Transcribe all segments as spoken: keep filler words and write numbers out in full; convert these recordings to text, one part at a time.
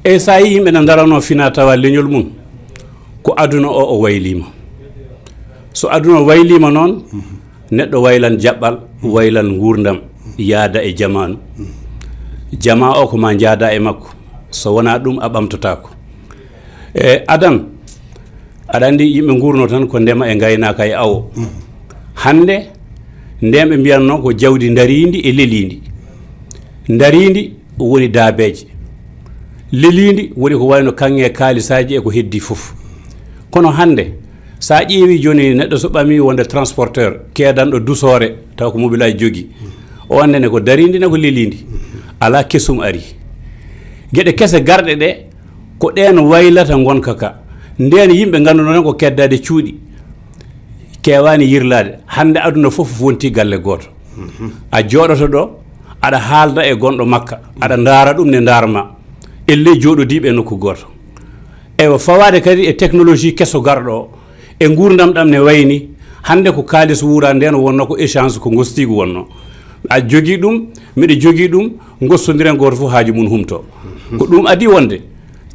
E so a yii yimɓe na ndaranoo fina tawa leñol mum, ko aduna o o waylima. So aduna o waylima noon, neɗɗo waylan jaɓɓal, waylan nguurndam, yaada e jamaanu. Jamaa o ko ma njaada e makko, so wonaa ɗum a ɓamtotaako. E adan, aɗa anndi yimɓe nguurno tan ko ndema e ngaynaaka e awo. Hannde, nden ɓe mbiyatnoo ko jawdi ndariindi e leliindi. Ndariindi woni daabeeje. Leliindi woni ko wayno kaŋŋe kaalisaaji e ko heddii fof. Kono hannde, so a ƴeewi jooni neɗɗo so ɓami wonde transporteur, keedanɗo dusoore, taw ko mobilaaji jogi. O annene ko dariindi na ko leliindi. Alaa kesum ari. Geɗe kese garɗe ɗe, ko ɗeen waylata ngonka ka. Ndeen yimɓe ngannduɗon ko keddaade cuuɗi, keewaani yirlaade. Hannde aduna fof wonti galle gooto. A jooɗoto ɗo, aɗa haalda e gonɗo makka, aɗa ndaara ɗum ne ndaar ma. Elle jooɗodiiɓe e nokku gooto. Eywa, fawaade kadi e technologie keso garɗo o, e nguurndam ɗam ne wayni, hannde ko kaalis wuura, ndeen wonno ko échange, ko ngostiigu wonno. A jogii ɗum, miɗo jogii ɗum, ngostondiren gooto fof haaju mum humto. Ko ɗum adii wonde,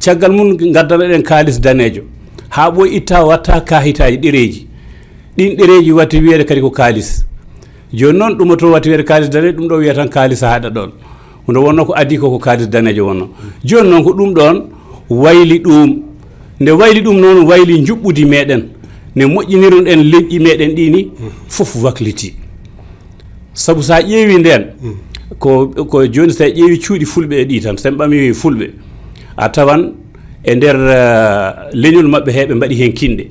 caggal mum ngaddanoɗen kaalis daneejo, haa ɓooy itta watta kaahitaaji ɗereeji. Ɗin ɗereeji watti wiyeede kadi ko kaalis. Jooni noon ɗum o to watti wiyeede kaalis daneejo, ɗum ɗo wiya tan kaalis haaɗa ɗoon. Nde wonno ko adii ko, ko kaalis daneejo wonno. Jooni noon ko ɗum ɗoon wayli ɗum. Nde wayli ɗum noon wayli njuɓɓudi meɗen. Ne moƴƴinirno ɗen leƴƴi meɗen ɗi ni, fof wakliti. Sabu so a ƴeewi ndeen, ko, ko jooni so a ƴeewi cuuɗi fulɓe e ɗi tan, so en ɓami fulɓe, a tawan e nder, eh, leñol maɓɓe he ɓe mbaɗi heen kinɗe.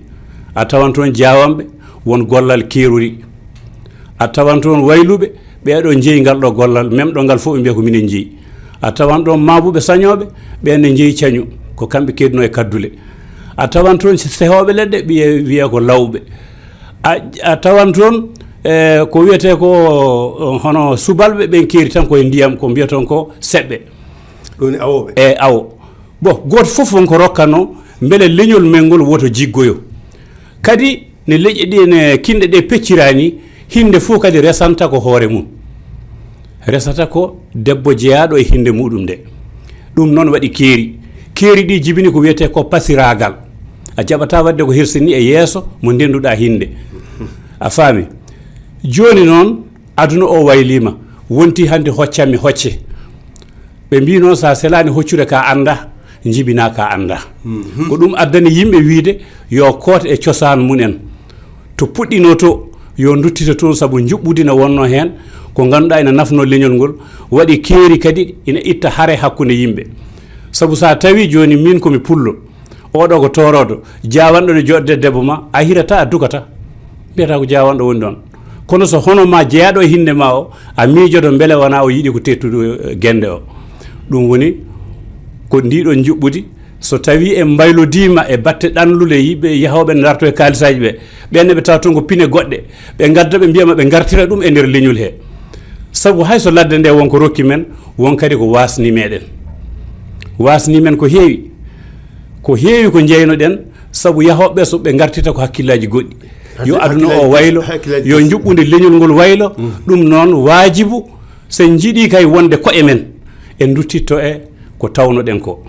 A tawan toon jaawanɓe won gollal keerori. A tawan toon wayluɓe, ɓeeɗo njeyi ngal ɗo gollal, même ɗo ngal fof ɓe mbiya ko minen njeyi. A tawan ɗoon maabuɓe sañooɓe, ɓeen ne njeyi cañu, ko kamɓe keedunoo e kaddule. A tawan toon sehooɓe leɗɗe, ɓiye wiya ko lawɓe. A, a tawan toon, eh, ko wiyetee ko, eh, hono subalɓe ɓen keeri tan koye ndiyam, ko mbiyaton ko seɓɓe. Ɗum woni awooɓe. E awo. Bon, gooto fof won ko rokkatnoo, mbele leñol men ngol woto jiggoyo. Kadi, ne leƴƴi ɗi, ne kinɗe ɗe pecciraani, hinnde fof kadi resanta ko hoore mum. Resata ko debbo jeyaaɗo e hinnde muɗum nde. Ɗum noon waɗi keeri. Keeri ɗi jibini ko wiyetee ko pasiraagal. A jaɓataa waɗde ko hirsini e yeeso mo ndenduɗaa hinnde. A faami? Jooni noon, aduna o wayliima. Wonti hannde hoccanmi hocce. Ɓe mbii noon, so a selaani hoccude ka annda, njibinaa ka annda. Ko ɗum addani yimɓe wiide yo koot e cosaan mum en. To puɗɗinoo to, yo nduttito toon, sabu njuɓɓudi ne wonnoo heen, ko ngannduɗaa ina nafnoo leñol ngol, waɗi keeri kadi ina itta hare hakkunde yimɓe. Sabu so a tawii jooni miin ko mi pullo, oɗo ko tooroodo, jaawanɗo ne jooɗde debbo ma, a hirata, a dukata. Mbiyata ko jaawanɗo woni ɗoon. Kono so hono ma jeyaaɗo e hinnde ma o, a miijoto mbele wonaa o yiɗi ko teettude, eh, gennde o. Ɗum woni ko ndiɗon njuɓɓudi. So tawii en mbaylodiima e batte ɗanlude yiɓɓe yahooɓe ne ndarto e kaalisaaji ɓe, ɓeen ne ɓe tawa toon ko pine goɗɗe, ɓe ngadda ɓe mbiya ma ɓe ngartira ɗum e nder leñol he. Sabu hay so ladde nde won ko rokki men, won kadi ko waasni meɗen. Waasni men ko heewi. Ko heewi ko njeynoɗen, sabu yahooɓe so ɓe ngartita ko hakkillaaji goɗɗi. Yo aduna o waylo, yo njuɓɓude leñol ngol waylo, ɗum noon waajibu, so en njiɗii kay wonde koye men, en nduttitto e ko tawnoɗen ko.